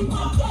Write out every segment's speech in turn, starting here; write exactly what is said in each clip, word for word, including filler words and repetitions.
Mache!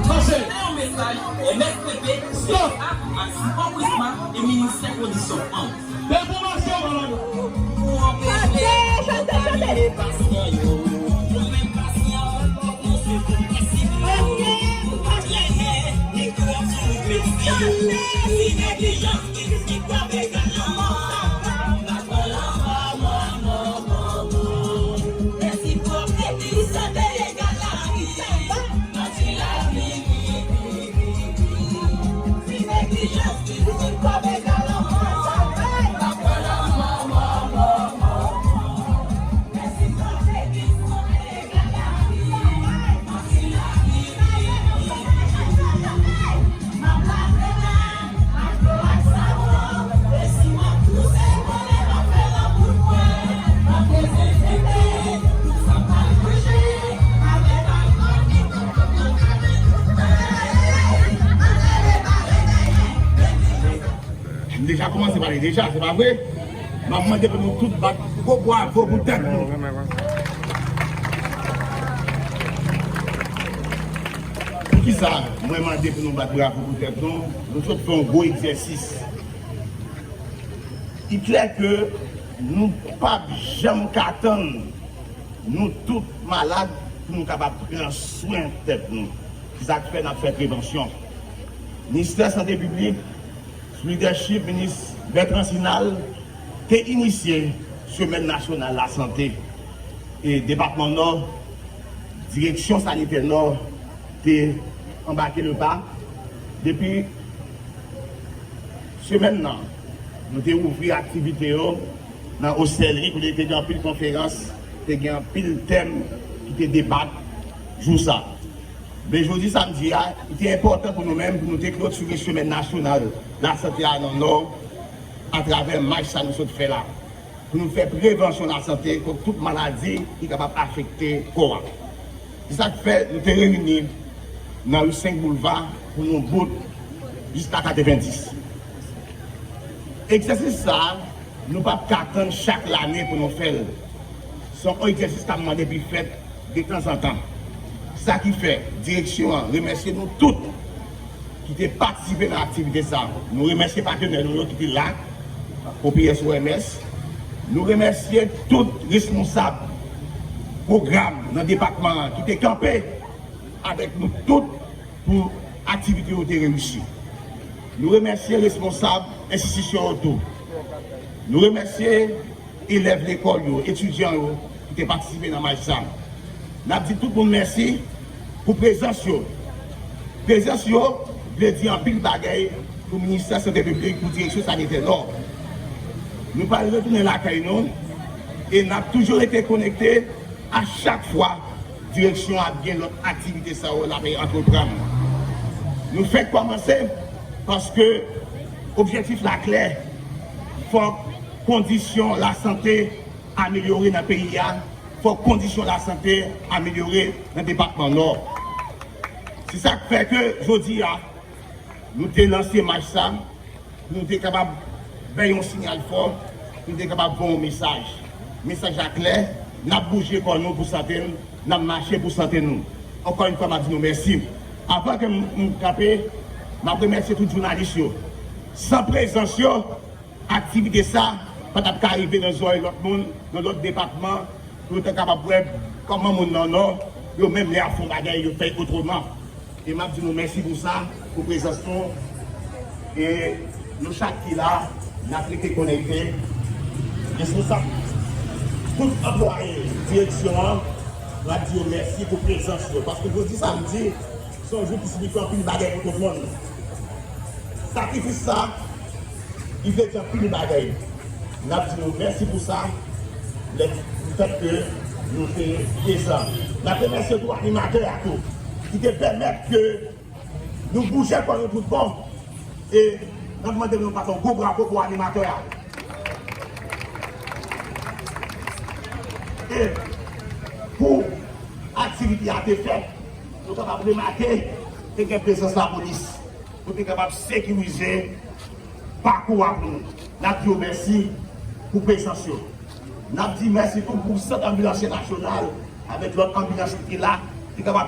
Mache! M S P P, C S A, ak sipò Prisma e Ministè Kondisyon Fanm. Pou anpeche kontamine pasyan yo. Nou menm pasyan, nou se pou prensip yo. Sou prensip. Si neglijans ki, ki kwape egal lanmò. M deja kòmanse pale deja, se pa vre? M ap mande pou nou tout bat gwo bravo pou tèt nou. Poukisa mwen mande pou nou bat bravo pou tèt nou? Nou sot fè yon gwo egzèsis. Li klè ke nou p ap janm ka tann nou tout malad pou nou kapab pran swen tèt nou. Se sa k fè n ap fè prevansyon. Ministè Sante Piblik, sou lidèchip minis Bertrand Sinal, te inisye Semèn Nasyonal Lasante e depatman Nò, Direksyon Sanitè Nò te anbake le pa. Depi semèn nan, nou te ouvri aktivite yo nan Oselri, kote te gen anpil konferans, te gen anpil tèm ki te debat jou sa. Men jodi samdi a, li te enpòtan pou nou menm, pou nou te klotire Semèn Nasyonal Lasante a nan Nò, atravè mach sa nou sot fè la, pou nou fè prevansyon lasante kont tout maladi ki kapab afekte kò a. Se sa k fè nou te reyini nan ri senk Boulva pou nou bout jiska katrevenndis. Egzèsis sa a, nou p ap ka tann chak lane pou nou fè l. Se yon egzèsis k ap mande pou l fèt detanzantan. Sa ki fè direksyon an remèsye nou tout ki te patisipe nan aktivite sa. Nou remèsye patnè nou yo ki te la, O P S O M S. Nou remèsye tout responsab pwogram nan depatman an ki te kanpe avèk nou tout pou aktivite yo te reyisi. Nou remèsye responsab enstitisyon yo tou. Nou remèsye elèv lekòl yo, etidyan yo ki te patisipe nan mach sa. N ap di tout moun mèsi pou prezans yo. Prezans yo vle di anpil bagay pou Ministè Sante Piblik, pou Direksyon Sanitè Nò. Nou pral retounen lakay nou e n ap toujou rete konekte a chak fwa direksyon ap gen lòt aktivite sa yo l ap antreprann. Nou fèk kòmanse paske objektif la klè, fòk kondisyon lasante amelyore nan peyi a, fòk kondisyon lasante amelyore nan depatman Nò. Se sa k fè ke jodi a, nou te lanse mach sa, pou nou te kapab bay yon siyal fò, pou nou te kapab voye yon mesaj. Mesaj la klè, n ap bouje kò nou pou sante n, n ap mache pou sante nou. Ankò yon fwa, m ap di nou mèsi. Avan ke m, m kanpe, m ap remèsye tout jounalis yo. San prezans yo, aktivite sa pa t ap ka rive nan zòrèy lòt moun, nan lòt depatman, pou yo ta kapab wè kòman moun nan Nò, yo menm lè y ap fè yon bagay, yo fè l otreman. E m ap di nou mèsi pou sa, pou prezans nou. E nou chak ki la, n ap rete konekte. Responsab, tout anplwaye direksyon an, n ap di yo mèsi pou prezans yo. Paske jodi samdi, se yon jou ki siyifi anpil bagay pou tout moun. Sakrifis sa, li vle di anpil bagay. N ap di nou mèsi pou sa, lè, pou fèt ke nou te prezan. N ap remèsye tou animatè a tou, ki te pèmèt ke nou bouje kò nou tout bon. E n ap mande nou pa fè yon gwo bravo pou animatè a. E pou aktivite a te fèt, nou kapab remake te gen prezans lapolis pou te kapab sekirize pakou a pou nou. N ap di yo mèsi pou prezans yo. N ap di mèsi tou pou sant anbilansye nasyonal avèk lòt anbilans ki te la, te kapab